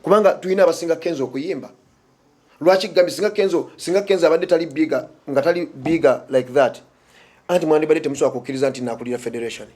Kubanga tulina abasinga Kenzo okuyimba. Lwaki gambye singa Kenzo abadde tali bigger, nga tali bigger like that, anti mwandibadde temusobola kukkiriza nti nakulira federation,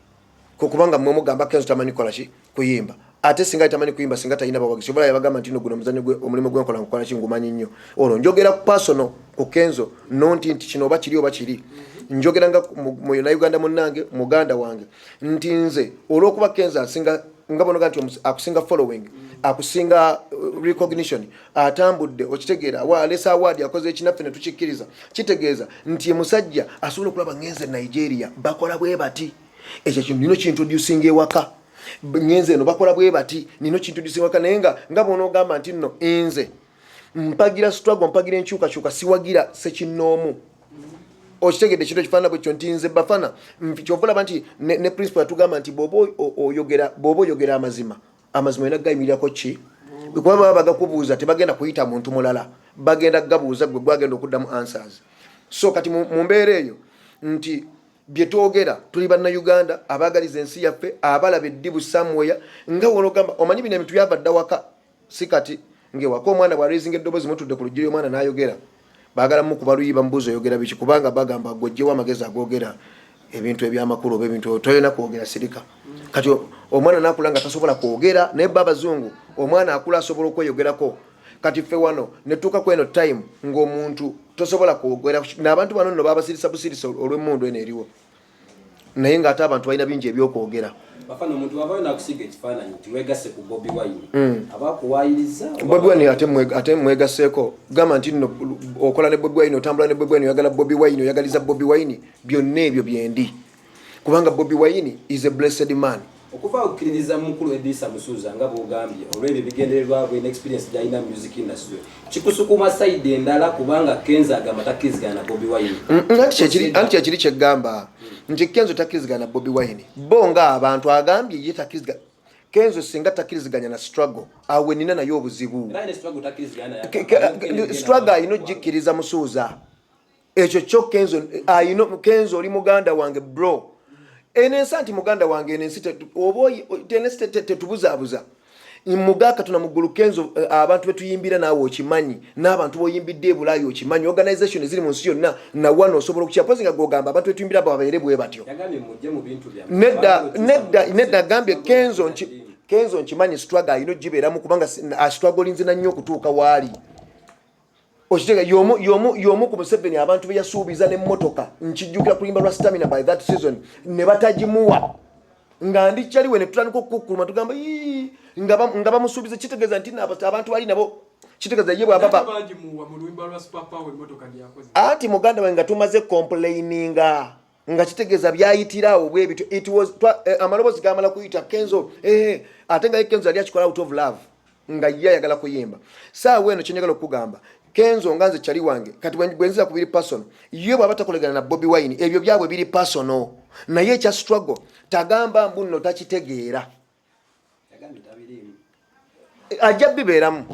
kubanga mwe mugamba Kenzo tamanyi kukola ki, kuyimba. Ate singa tamanyi kuyimba, singa talina bawagizi. Oba yabagamba nti no, guno omuzannyo gwe, omulimu gwenkola nkukola ki, ngumanyi nnyo. Olwo njogera ku personal ku Kenzo, nonti nti kino oba kiri oba kiri. Njogera nga mu Uganda munnange, muganda wange, nti nze olw'okuba Kenzo asinga, nga bonoga nti akusinga following, akusinga recognition, atambudde, okitegeera, alesa award, akoze ekinaffe ne tukikkiriza, kitegeeza nti musajja asobola okulaba ngenze Nigeria bakola bwe bati, ekyo kintu nino kintroducinga ewaka, ngenze eno bakola bwe bati, nino kintroducinga ewaka. Naye nga bw'onoogamba nti nno nze mpagira struggle, mpagira enkyukakyuka, siwagira sekinnoomu, okitegedde? Ekintu ekifaanana bwekyo nti nze bafana kyova olaba nti ne principal yatugamba nti bw'oba oyogera amazima, amazima olina gayimirirako ki, kuba baba bagakubuuza, tebagenda kuyita muntu mulala, bagenda gabuuza gwe gwagenda okuddamu answers. So kati mu mbeera eyo nti bye twogera, tuli Bannayuganda abaagaliza ensi yaffe, abalaba eddibu somewhere, nga wonogamba omanyi bino ebintu byava dda waka. Si kati ngewaka omwana bw'araisinga eddoboozi, mutudde ku luggi ly'omwana n'ayogera, baagala mukuba luyi, bamubuuza oyogera biki, kubanga bagamba gwojjewo amagezi agogera ebintu ebyamakulu oba ebintu tolina kwogera, sirika. Kati omwana nakula nga tasobola kwogera, naye ba abazungu omwana akula asobola okweyogerako. Kati ffe wano netuuka ku eno time ng'omuntu tosobola kwogera, n'abantu bano nno babasirisa busirisa olw'emmundu eno eriwo, naye ng'ate abantu balina bingi ebyokwogera. Bafana, omuntu wavayo nakusiga ekifaananyi nti wegasse ku Bobi Wine, aba akuwaayiriza? Bobi Wine ate mwegasseeko, gamba nti nno okola ne Bobi Wine, otambula ne Bobi Wine, oyagala Bobi Wine, oyagaliza Bobi Wine, byonna ebyo byendi, kubanga Bobi Wine is a blessed man. Okuva okukkiririza mu mukulu Edrisa Musuuza, nga bwogambye, olw'ebyo ebigendererwa bwe n'experience gy'alina mu music industry, kikusukuma side endala, kubanga Kenzo agamba takkirizigana na Bobi Wine. Anti kyekiri kyeggamba nti Kenzo takkirizigana na Bobi Wine, bo nga abantu agambye ye takkirizigana. Kenzo singa takkiriziganya na struggle, awe nina naye obuzibu. Era ne struggle takkirizigana naye. Struggle ayina ogikkiriza, Musuuza, ekyo kyo Kenzo ayino. Kenzo oli muganda wange, bro. Eno ensi, anti muganda wange, eno ensi oba eno ensi tetubuzaabuza. Muga Katonda muggulu, Kenzo, abantu betuyimbira naawe okimanyi, n'abantu boyimbidde e Bulaayi okimanyi, organization eziri mu nsi yonna nawano osobola okukyapozi nga gwogamba abantu betuyimbira babeere bwe batyo. Yagambye mujje mu bintu byammwe. Nedda, nedda, nedda. Agambye Kenzo nki, Kenzo nkimanyi struggle ayina ogibeeramu, kubanga astrugglinze na nnyo okutuuka waali, okitega? Yomu ku Museveni abantu be yasuubiza n'emmotoka. Nkijjukira kulimba lwa Stamina by that season ne batagimuwa, nga ndi kyaliwe ne tutandika okukukkuluma, tugamba, "Ii," nga bamusuubiza. Kitegeeza nti abantu bali nabo, kitegeeza ye bw'ababa Bagimuwa mu luyimba lwa Super Power, emmotoka gyeyakoze. Anti muganda wange, nga tumaze complaininga, nga kitegeeza byayitirawo bwe bityo. It was amaloboozi gamala kuyita Kenzo, ate nga ye Kenzo yali akikola out of love, nga ye ayagala kuyimba. Saawa eno kyenjagala okugamba Kenzo, nga nze kyali wange, kati bwe nzira ku biri personal, ye bw'aba takolegana na Bobi Wine, ebyo byabwe biri personal, naye ekya struggle tagamba mbu nno takitegeera. Yagambye tabiriimu. Ajja bibeeramu.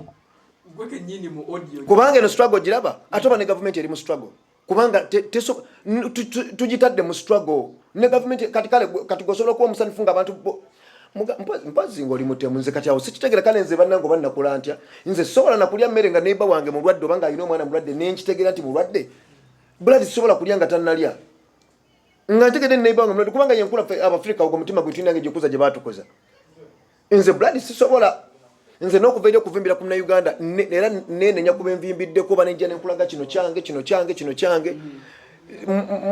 Gwe kennyini mu audio. Kubanga eno struggle giraba, ate oba ne gavumenti eri mu struggle, kubanga tugitadde mu struggle ne gavumenti. Kati kale kati gosobola okuba omusanyufu nga abantu mpozi ngaoli mutemu. Nze kati awo sikitegera. Kale nze bannange, oba nakula ntya, nze sobola nakulya mmere nga neighbor wange mulwadde, oba nga alina omwana mulwadde, nenkitegeera nti mulwadde buladi, sisobola kulya nga tannalya, nga ntegedde neighbor wange mulwadde, kubanga yenkula ffe Abafirika, ogwo mutima gwe tulina ng'egyokuza gye baatukoza. Nze blood sisobola, nze n'okuva eri okuvimbira ku Munauganda, era nenenya kuba envimbiddeko, oba nenja nenkulaga kino kyange, kino kyange, kino kyange.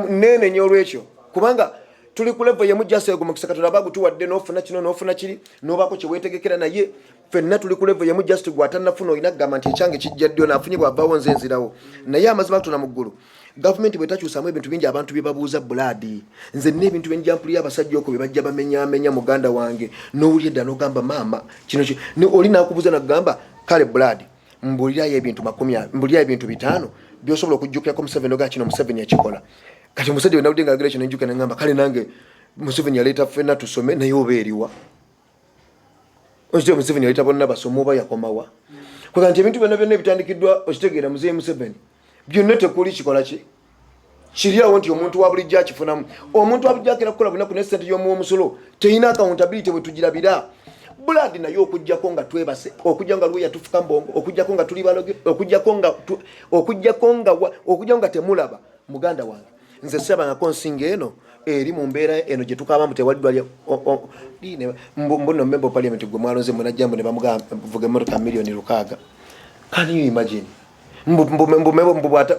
Nenenya olwekyo, kubanga tuli ku level yemu. Jaseego mukisa Katonda aba gutuwadde, n'ofuna kino n'ofuna kiri n'obaako kye weetegekera, naye ffenna tuli ku level yemu. Just gwe atannafuna olina kugamba nti ekyange kijja ddyo, naafunye bw'avaawo nze nzirawo. Naye amazima tuna mu ggulu, gavumenti bwe takyusamu ebintu bingi abantu bye babuuza bulaadi. Nze nina ebintu byenjja mpulira abasajja okwo bye bajja bamenyamenya, muganda wange, n'owulira edda n'ogamba maama kino oli nakubuuza nakugamba, kale bulaadi mbulirayo ebintu mbulirayo ebintu 5 byosobola okujjukirako Museveni, ogaa kino Museveni yakikola. Kati omusajja bwe nawulidde nga ayogera kino, nenjukira nengamba, kale nange Museveni yaleeta ffenna tusome, naye oba eriwa? Okitegeera, Museveni yaleeta bonna basome, oba yakomawa? Kwega nti ebintu byonna byonna ebitandikiddwa, okitegeera, muzeeyi Museveni, byonna tekuli kikola ki kiri awo nti omuntu wa bulijjo akifunamu. Omuntu wa bulijjo akera kukola bunaku, ne sente y'omuwa omusolo teyina accountability bwe tugirabira. Blood naye okujjako nga twebase, okujja nga lweya tufuka mbongo, okujjako nga tuli baloge, okujjako nga okujjako nga okujjako nga temulaba muganda wange. Nze sirabangako nsinga eno eri mu mbeera eno gye tukabamu, tewali ddwaliro mbuno member of parliament gwe mwalonze munajja mbu ne bamugamba vuga emmotoka 6 million. Can you imagine? Mbu bwata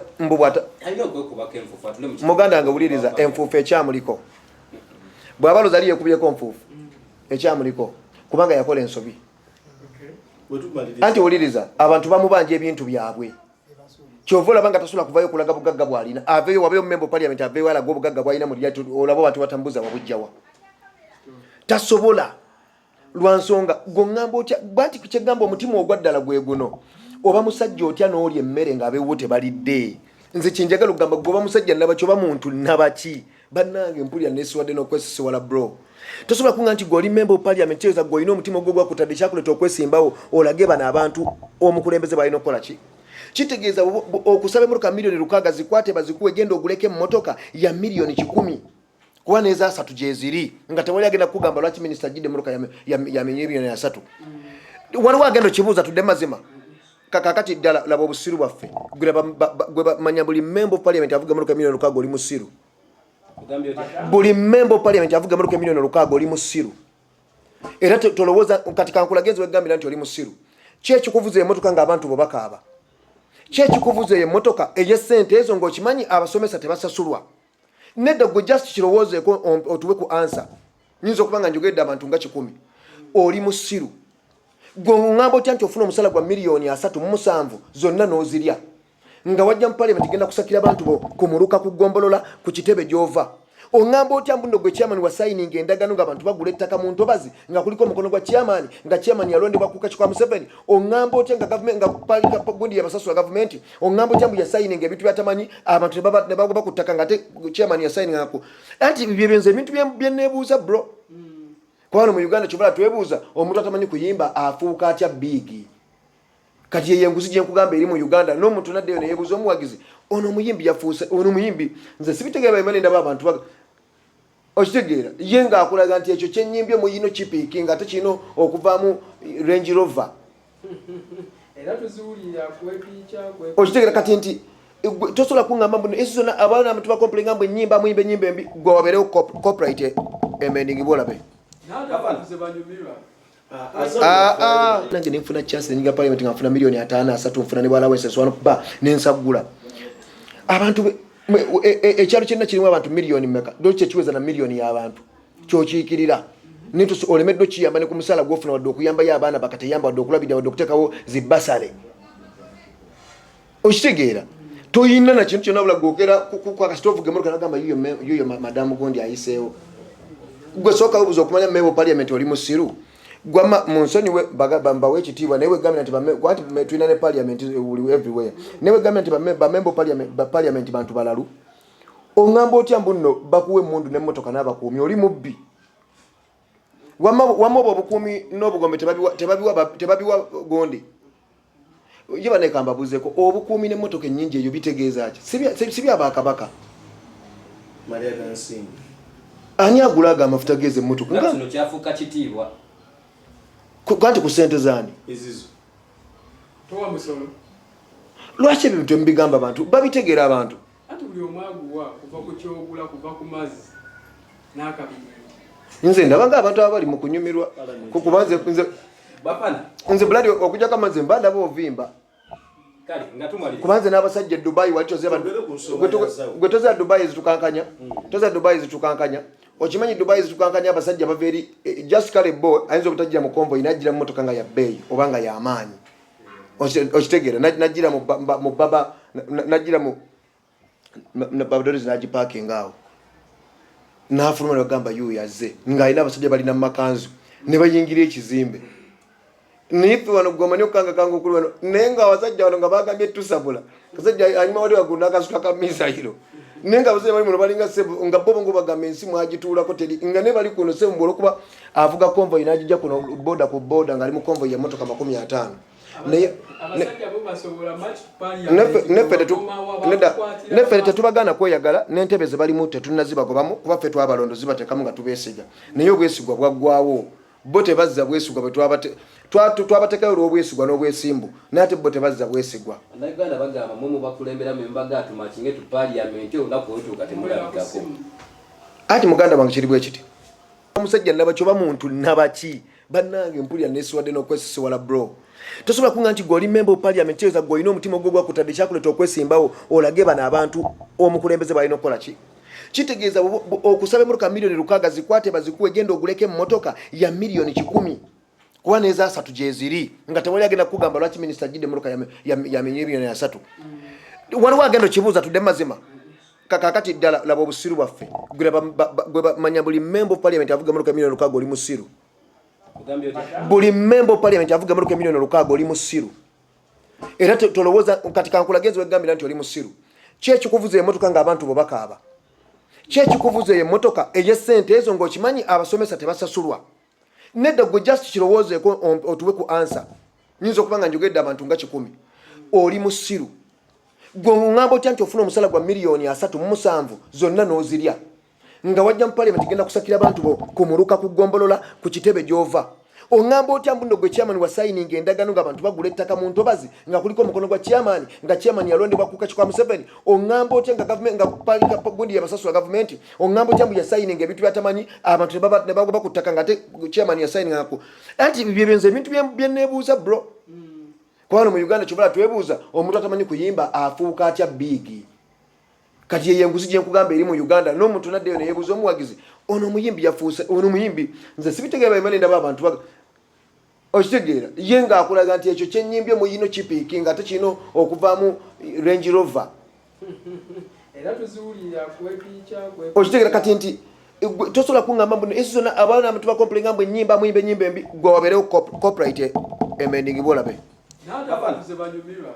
Alina okwekubako enfuufu atule mu Muganda wange, wuliriza, enfuufu ekyamuliko bw'aba loza ali yekubyeko nfuufu ekyamuliko kubanga yakola ensobi. Wetumaliriza. Anti wuliriza, abantu bamubanja ebintu byabwe, kyova olaba nga tasobola kuvayo kulaga bugagga bwalina. Aveeyo wabeyo member of parliament, aveeyo alaga obugagga bwalina mu lyatu, olaba abantu batambuza wabujjawa. Tasobola lwansonga gweŋŋamba otya bwanti kyegamba omutima ogwa ddala gwe guno. Oba musajja otya n'olya emmere ng'abeewo tebalidde? Nze kyenjagala okugamba, gwe oba musajja nabaki oba muntu nabaki? Bannange, mpulira nesiwadde n'okwesisiwala. Bro, tosobola kuŋŋa nti gwe oli member of parliament, tegeeza gwe olina omutima ogwo gwakutadde kyakuleeta okwesimbawo olage bano abantu omukulembeze bwalina okukola ki. Kitegeeza okusaba emmotoka 6 million zikwate bazikuwe, genda oguleko emmotoka ya 100 million, kuba nezasatu gyeziri nga tewali agenda kukugamba lwaki minisita ajjidde emmotoka ya 3 million. Waliwo agenda okibuuza? Tudde mazima. Kakakati ddala laba obusiru bwaffe. Gwe bamanya buli member of parliament avuga emmotoka 6 million oli musiru. Ogambye otya? Buli member of parliament avuga emmotoka 6 million oli musiru. Era tolowooza kati kankulage nze wegambira nti oli musiru. Ki ekikuvuza emmotoka ng'abantu bo bakaaba? Ki ekikuvuza eyo emmotoka ey'essente ezo ng'okimanyi abasomesa tebasasulwa? Nedda, gwe just kirowoozeeko otuwe ku answer. Nyinza okuba nga njogedde abantu nga 100. Oli musiru gwe. Oŋŋamba otya nti ofuna omusala gwa 37 million zonna n'ozirya nga wajja mu parliament genda kusakira bantu bo ku muluka, ku ggombolola, ku kitebe gy'ova? Oŋŋamba otya mbuno gwe chairman wa signing endagaano ng'abantu bagula ettaka mu ntobazi nga kuliko omukono gwa chairman, nga chairman yalondebwa ku kakiiko ka Museveni? Oŋŋamba otya nga government nga gundi yabasasula gavumenti? Oŋŋamba otya mbu yasigning ebintu byatamanyi, abantu ne bagoba ku ttaka nga ate chairman yasigning ku? Anti byebyenze ebintu bye neebuuza, bro. Kubano mu Uganda kyobala twebuuza, omuntu atamanyi kuyimba afuuka atya big? Kati yeyo enguzi gyenkugamba eri mu Uganda. N'omuntu naddeyo neyebuuza omuwagizi ono omuyimbi yafuuse ono omuyimbi. Nze sibitegeera baimane, ndaba abantu okitegeera ye ng'akulaga nti ekyo kyenyimbye muyino kipiiki nga ate kirina okuvaamu Range Rover. Era tuziwulira kwepiica. Okitegeera kati nti tosobola kuŋŋamba mbu ensi zonna abaana abantu bacomplaininga mbu ennyimba muyimba ennyimba embi. Gwe wabeerewo copyright emending bwolabe. N'atabakuze banyumirwa. Ah, ah. Nange nenfuna chance nenyiga parliament nga nfuna 50 million, nfuna ne bwalawense wano ba nensaggula abantu ekyalo kyonna kirimu abantu miliyoni meka? Lwaki kyekiweza na miliyoni y'abantu kyokiikirira? Olemeddwa okiyamba ne ku musaala gwofuna, wadde okuyambayo abaana bakateyamba, wadde okulabirira, wadde okuteekawo zibasale. Okitegeera, toyina na kintu kyonna. Bula gwogera kasita ovuga emotoka nagamba yuyo madamu gundi ayiseewo. Gwe sooka webuza okumanya member of parliament oli musiru. Gwama mu nsonyiwe, mbawe ekitiibwa, naye wegambira nti anti tulina ne parliament buli everywhere, naye wegambira nti ba member of parliament, ba parliament bantu balalu. Oŋŋamba otya mbu nno bakuwa emmundu n'emmotoka n'abakuumi? Oli mubbi. Wamma obwo obukuumi n'obugombe tebabiwa gondi ye. Baneka mbabuzeeko, obukuumi n'emmotoka ennyingi eyo bitegeeza ki? Si byabakabaka? Maria Gansinga. Ani agula ago amafuta gezo emmotoka? Nga kino kyafuuka kitiibwa. Kanti ku ssente zaani? Ezizo. Towa musolo. Lwaki ebyo bintu emubigamba abantu babitegeera abantu? Anti buli omu aguwa kuva ku kyogula, kuva ku mazzi n'akabiri. Nze ndaba nga abantu aba bali mu kunyumirwa kuba nze Bafana. Nze buladi okujjako amazzi mba ndaba ovimba. Kale nga tumaliriza. Kuba nze n'abasajja e Dubai wali tozeba. Tugere ku nsonga ya Zawe. Gwe tozeba Dubai zitukankanya, toza Dubai zitukankanya. Okimanyi Dubai zitukankanya? Abasajja bava eri just kale bo ayinza obutajjira mu convoy, najjira mu motoka nga ya bbeeyi oba nga y'amaanyi. Okitegeera, najjira mu baba najjira mu badoris nagiparkinga awo, nafuluma nagamba yuyo azze ng'alina abasajja balina mu makanzu ne bayingira ekizimbe. Naye ffe wano gwe omanyi okukangakanga okuli wano, naye nga abasajja wano nga bagambye tusabula kasajja anyuma wali waggulu n'akasuka ka misayiro, naye nga abasajja bali muno balinga sebo nga bo bongo bagamba ensi mwagituulako teri nga ne bali kuno sebo olwokuba avuga convoy n'agijja kuno boda ku boda ng'ali mu convoy ya motoka 50 naye Abasajja bo basobola much. Nedda, neffe tetubagaana kweyagala n'entebe ze balimu tetunnazibagobamu, kuba ffe twabalondo zibateekamu nga tubeesiga, naye obwesigwa bwaggwawo. Bo tebazza bwesigwa bwe twabateekayo olw'obwesigwa n'obwesimbu, naye ate bo tebazza bwesigwa. Bannayuganda bagamba mwe mubakulembera mwe mubaga tumakinge tu parliament, olunaku olutuuka temulabikako. Ati muganda wange, kiri bwe kiti, omusajja nabaki oba muntu nabaki, bannange mpulira nesiwadde n'okwesisiwala. Bro, tosobola kuŋŋa nti gwe oli member of parliament, kitegeeza gwe olina omutima ogwo gwakutadde kyakuleeta okwesimbawo olage bano abantu omukulembeze bwalina okukola. Ki kitegeeza okusaba emmotoka 6 million zikwate bazikuwe, genda oguleko emmotoka ya 100 million, kuba n'ezasatu gyeziri nga tewali agenda kukugamba lwaki minisita ajjidde emmotoka ya 3 million. Waliwo agenda okibuuza? Tudde mazima. Kakakati ddala laba obusiru bwaffe. Gwe manya buli member of parliament avuga emmotoka 6 million oli musiru. Ogambye otya? Buli member of parliament avuga emmotoka 6 million oli musiru. Era tolowooza kati kankulage nze wegambira nti oli musiru. Ki ekikuvuza emmotoka ng'abantu bo bakaaba? Ki ekikuvuza eyo emmotoka ey'essente ezo ng'okimanyi abasomesa tebasasulwa? Nedda, gwe just kirowoozeeko otuwe ku answer. Nyinza okuba nga njogedde abantu nga 100. Oli musiru gwe. Oŋŋamba otya nti ofuna omusala gwa 37 million zonna n'ozirya, nga wajja mu parliament genda kusakira abantu bo ku muluka, ku ggombolola, ku kitebe gy'ova? Oŋŋamba otya mbuno gwe chairman wa signing endagaano ng'abantu bagula ettaka mu ntobazi nga kuliko omukono gwa chairman, nga chairman yalondebwa ku kakiiko ka Museveni? Oŋŋamba otya nga government nga gundi yabasasula gavumenti? Oŋŋamba otya mbu yasigning ebintu byatamanyi, abantu ne bagoba ku ttaka nga ate chairman yasigning ku? Anti byebyenze ebintu bye neebuuza, bro. Kubano mu Uganda kyobala twebuuza, omuntu atamanyi kuyimba afuuka atya big? Kati yeyo enguzi gyenkugamba eri mu Uganda. N'omuntu naddeyo neyebuuza omuwagizi ono omuyimbi yafuuse, ono omuyimbi nze sibitegeera. Baimane ndaba abantu okitegeera ye ng'akulaga nti ekyo kyenyimbye muyino kipiiki nga ate kirina okuvaamu Range Rover. Era tuziwulira kwepiica. Okitegeera kati nti tosobola kuŋŋamba mbu ensi zonna abaana abantu bacomplaininga mbu ennyimba muyimba ennyimba embi. Gwe wabeerewo copyright emending bwolabe. N'ate abantu ze banyumirwa.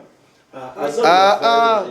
Ah, ah.